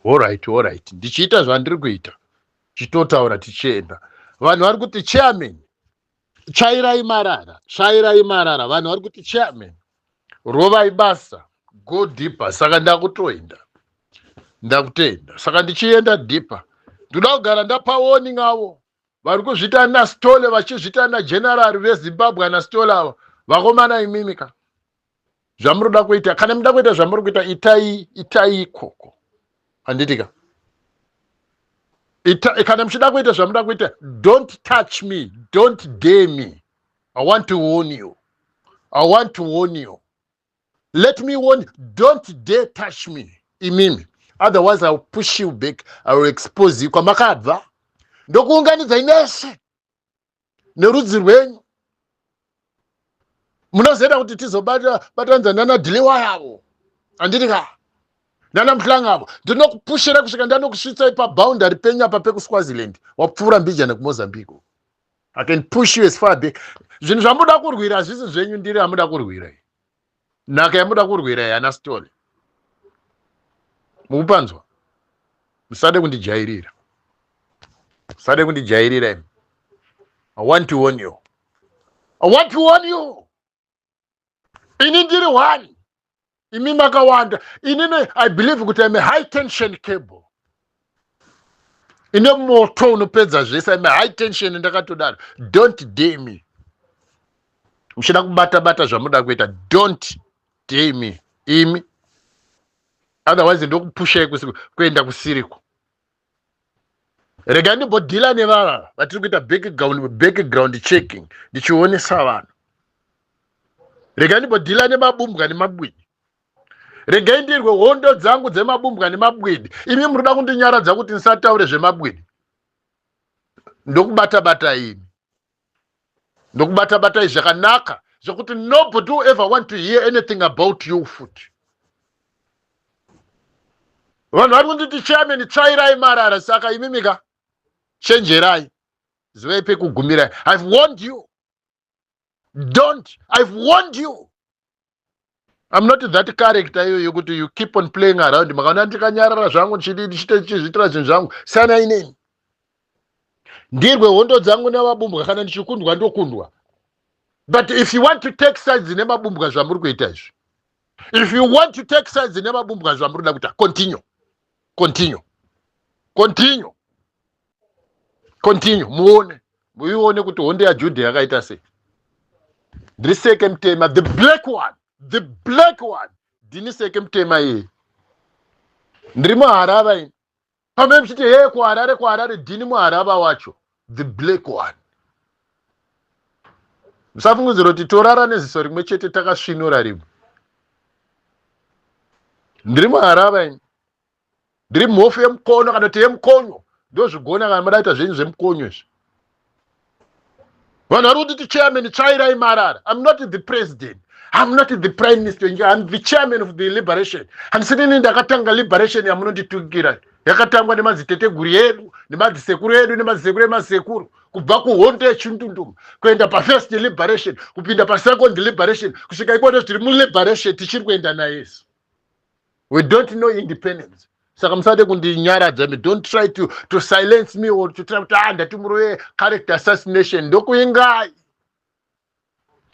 Alright, alright, ndichiita zvandiri kuita, chitotaura tichienda. Vanhu vari kuti, "Chairman, tsvairai marara, tsvairai marara." Vanhu vari kuti, "Chairman, rovai basa, go deeper." Saka ndakutoenda, ndakutoenda. Saka ndichienda deeper, ndoda kugara ndapa warning avo vari kuzviita naSithole, vachizviita nageneral veZimbabwe. Anasitole ava, vakomana, imimi ka, zvamunoda kuita, kana muda kuita zvamuri kuita, itai, itai ikoko, handiti ka? Kana muchida kuita zvamuda kuita, don't touch me, don't dare me. I want to warn you, I want to warn you. Let me warn you, don't dare touch me imimi, otherwise I will push you back, I will expose you kwamakabva, ndokuunganidzai nese nerudzi rwenyu. Munozoita kuti tizobatanidza nana Dhiliwa yavo, handiti ka, nana Muhlangavo. Ndinokupushira kusvika ndanokusvitsai paboundary penyu apa pekuSwaziland, wapfuura mbijana kuMozambique. I can push you as far back. Zvinhu zvamuda kurwira hazvisi zvenyu, ndiri amuda kurwira. Nhaka yamuda kurwira yana Sithole, mukupanzwa. Musade kundijairira, musade kundijairira imi. I want to warn you, I want to warn you. Ini ndiri one, imi makawanda. Inini I believe kuti I'm a high tension cable ine moto unopedza zvese. I'm a high tension, ndakatodaro. Don't dare me. Muchida kubata bata zvamuda kuita, don't dare me imi, otherwise ndokupushai kuenda kusiriko. Rega ndimbodhila nevava vatiri kuita background checking, ndichionesa vanhu. Rega ndimbodhila nemabumbwa nemabwidi. Regai ndirwe hondo dzangu dzemabumbwa nemabwidi. Imi munoda kundinyaradza kuti ndisataure zvemabwidi, ndokubata bata imi, ndokubata batai zvakanaka zvokuti nobody will ever want to hear anything about you futi. Vanhu vari kunditi, "Chairman, tsvairai marara." Saka imimika, chenjerai, zivai pekugumirai. I've warned you, don't, I've warned you. I'm not that character iyoyo yekuti you keep on playing around. Makaona ndikanyarara zvangu, ndichizviitira zvinhu zvangu. Siyanai neni, ndirwe hondo dzangu nemabumbwa. Kana ndichikundwa, ndokundwa. But if you want to take sides nemabumbwa, zvamuri kuita izvi, if you want to take sides nemabumbwa, zvamuri kuda kuita, continue, continue, continue, continue. Muone, muione kuti hondo yaJudha yakaita sei. Ndiri Seke Mutema, the black one, the black one. Ndini Seke Mutema iyeye, ndiri muharava ini. Pamwe muchiti, "He, kuHarare, kuHarare." Ndini muharava wacho, the black one. Musafungidzira kuti torara neziso rimwe chete takasvinura rimwe. Ndiri muharava ini, ndiri mhofu yemukono kana kuti yemukonyo. Ndozvigona kana madaita zvenyu zvemukonyo izvi. Vanhu vari kutiti, "Chairman, tsvairai marara." I'm not the president, I'm not the prime minister, I'm the chairman of the liberation. Handisinini ndakatanga liberation yamunonditukira. Yakatangwa nemadziteteguru edu, nemadzisekuru edu, nemadzisekuru emasekuru, kubva kuhondo yechindunduma kuenda pafirst liberation, kupinda pasecond liberation, kusvika ikoto tiri muliberation, tichiri kuenda nayesu. We don't know independence. Saka musade kundinyaradza me. Don't try to silence me or to try kuti, "Ah, ndati murove." Character assassination, ndokuingai.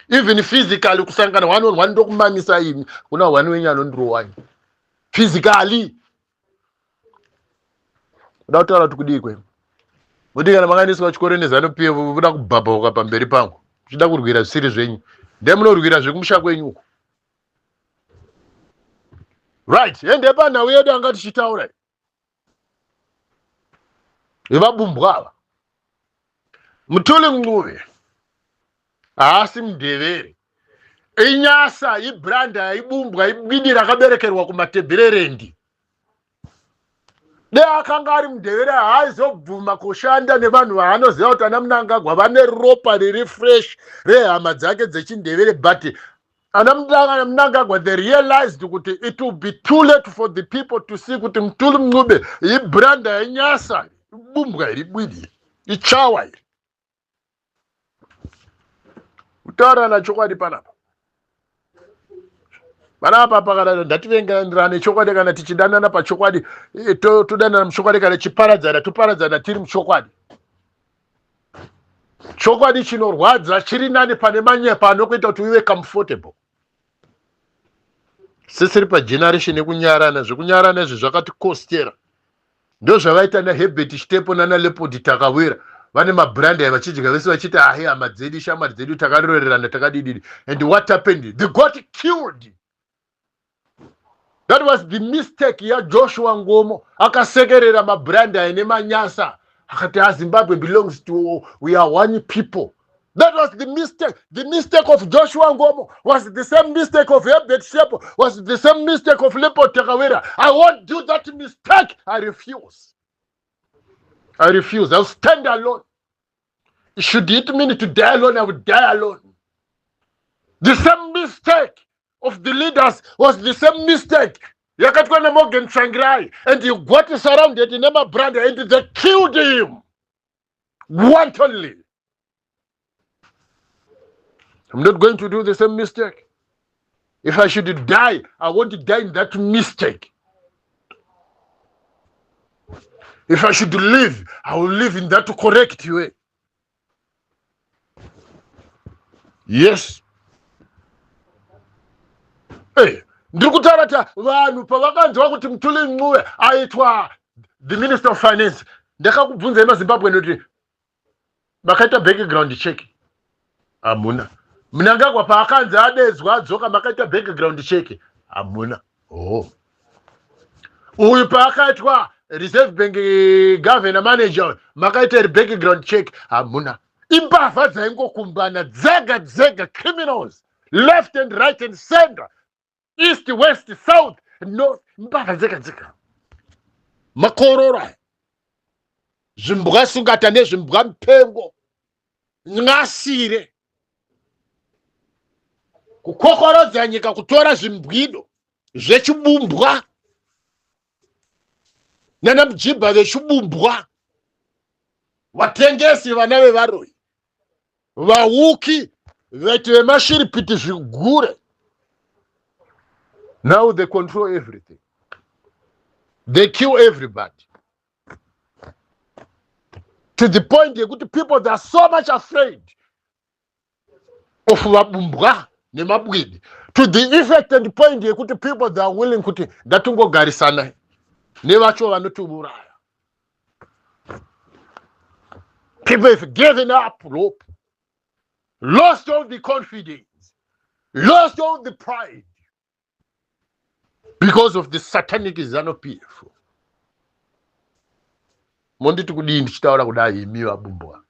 Even physically, kusangana one on one, ndokumamisa imi. Kuna one wenyu anondirowani physically. Uda kutaura kuti kudii kwenu? Kuti kana makaendeswa chikoro neZANU PF, voda kubhabhauka pamberi pangu uchida kurwira zvisiri zvenyu, ndemunorwira zvekumusha kwenyu uko. Right, ende panhau yedu anga tichitaura yevabumbwa ava. Mthuli Ncube haasi Mundevere, inyasa, ibranda, ibumbwa, ibwidi rakaberekerwa kuMatebhererendi. De akanga ari Mundevere, haaizobvuma kushanda nevanhu vaanoziva kuti ana Munangagwa vane ropa riri fresh rehama dzake dzechindevere. But ana Munangagwa, they realized kuti it will be too late for the people to see kuti Mthuli Ncube ibranda yenyasa, ibumbwa iri, bwidi, ichawa iri. Kutaurana chokwadi panapa. Panapa pakadaro ndativenganirane chokwadi kana tichidanana pachokwadi, todanana muchokwadi, kana tichiparadzana toparadzana tiri muchokwadi. Chokwadi chinorwadza chiri nani pane manyepa anokuita kuti uve comfortable. Sisiri pageneration yekunyarana, zvekunyarana izvi zvakatikostera. Ndozvavaita naHerbert Chitepo nana Leopold Takawira, vane mabrand aya vachidya vese vachiti ahe hama dzedu, shamwari dzedu, takarorerana, takadididi. And what happened? They got killed. That was the mistake yaJoshua Ngomo. Akasekerera mabrand aya nemanyasa, akati aZimbabwe belongs to, we are one people. That was the mistake. The mistake of Joshua Ngomo was the same mistake of Herbert Chitepo, was the same mistake of Leopold Takawira. I won't do that mistake. I refuse. I refuse. I'll stand alone. Should it mean to die alone, I would die alone. The same mistake of the leaders was the same mistake yakaitwa naMorgan Tsvangirai, and he got surrounded nemabrand and they killed him wantonly. I'm not going to do the same mistake. If I should die, I won't die in that mistake. If I should live, I will live in that correct way. Yes. Hey, ndiri kutaura ta vanhu pavakanzwa kuti Mthuli Ncube aitwa the minister of finance, ndakakubvunzai maZimbabwe kuti makaita background check? Hamuna. Mnangagwa paakanzi adedzwa adzoka, makaita background check? Hamuna. Oh, uyu paakaitwa Reserve Bank governor manager, makaita iri background check? Hamuna. Imbavha dzaingokumbana dzega dzega, criminals left and right and center, east, west, south, north, mbavha dzega dzega, makororo aya, zvimbwa sungata nezvimbwa mupengo, ngasire kukokorodza nyika, kutora zvimbwido zvechibumbwa nana mujibha vechibumbwa, vatengesi, vana vevaroyi, vauki, vaiti vemashiripiti, zvigure. Now they control everything. They kill everybody to the point yekuti people, they are so much afraid of vabumbwa nemabwidi, to the effect and point yekuti people, they are willing kuti ndatingogarisana nevacho vanotiuraya. People have given up hope, lost all the confidence, lost all the pride because of the satanic ZANU PF. Monditi kudii ndichitaura kudai, imi vabumbwa?